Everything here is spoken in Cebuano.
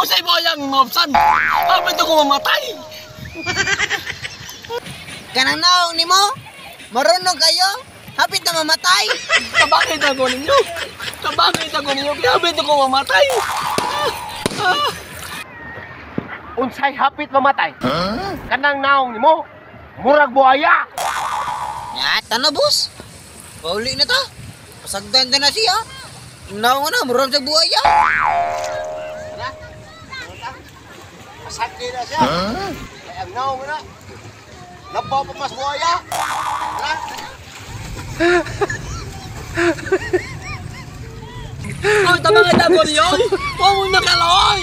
Unsay mo yang maupsan? Hapit ko mamatay. Kanang naong nimo? Marunong kayo? Hapit na mamatay. Kabangit ako ninyo. Kabangit ako ninyo. Kaya hapit ko mamatay. Unsay hapit mamatay? Kanang naong nimo, murag buhaya. Ya, tana boss. Pauli na ta. Pasagdan na siya. Naong na, murag sa buhaya. Pasagdi na siya. Kay ang naong na, labaw pa mas buhaya. Tara. Ay, tabangit ako ninyo. Huwag mo nakaloy.